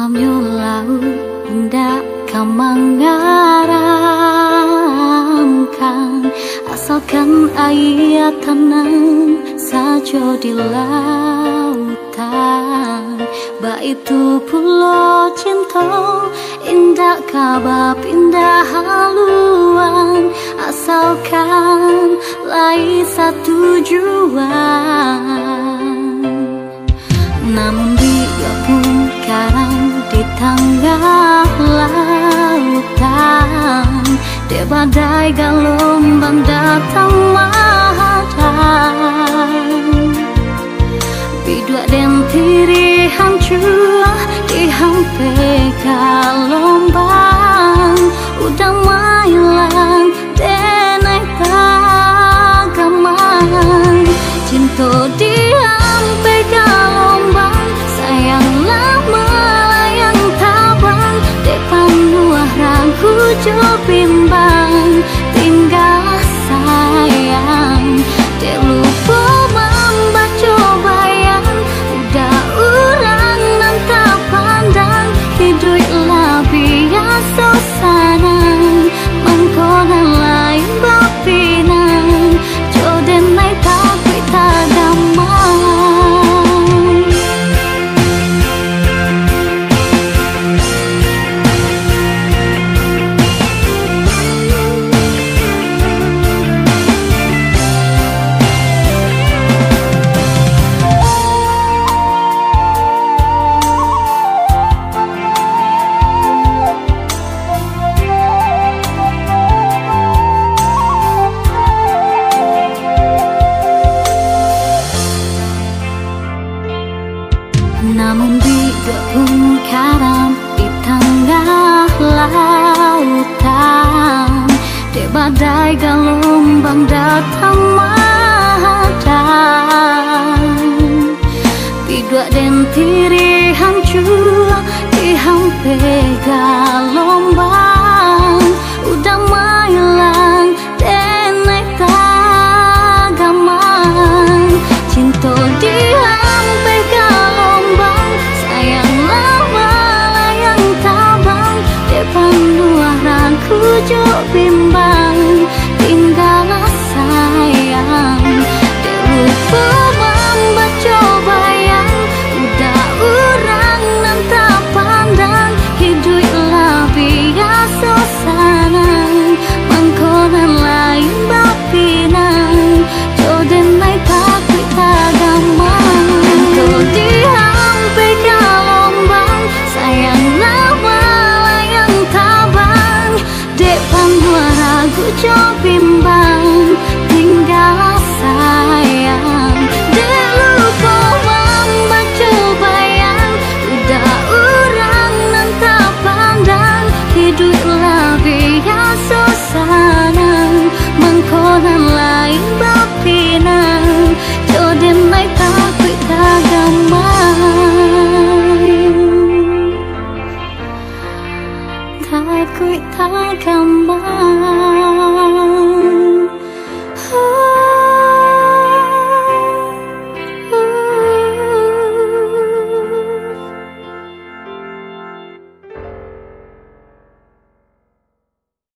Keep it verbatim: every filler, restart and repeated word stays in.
Nyo lauik indak ka mangaramkan, asalkan aia tanang sajo di lautan. Baitu pulo cinto indak ka bapindah haluan, asalkan lai satujuan. Namun di gabung karang di tangah lautan, dek badai galombang datang mahadang. Biduak den tirihan jua dihampek galombang, udah mailang denai tagamang. Cinto diampek galombang, sayang lah malayang tabang, dek panuah ragu jo bimbang. Tinggalah sayang, dek lupo mambaco bayang, udah urang nan tapandang, iduik lah biaso sanang, mangko nan lain bapinang, jo denai takuik tagamang. Namun biduak pun karam di tangah lautan, dek badai galombang datang mahadang. Biduak den tirihan jua dihampek galombang, udah mailang denai tagamang. Cinto diampek galombang, sayang lah malayang tabang, dek panuah ragu jo bimbang.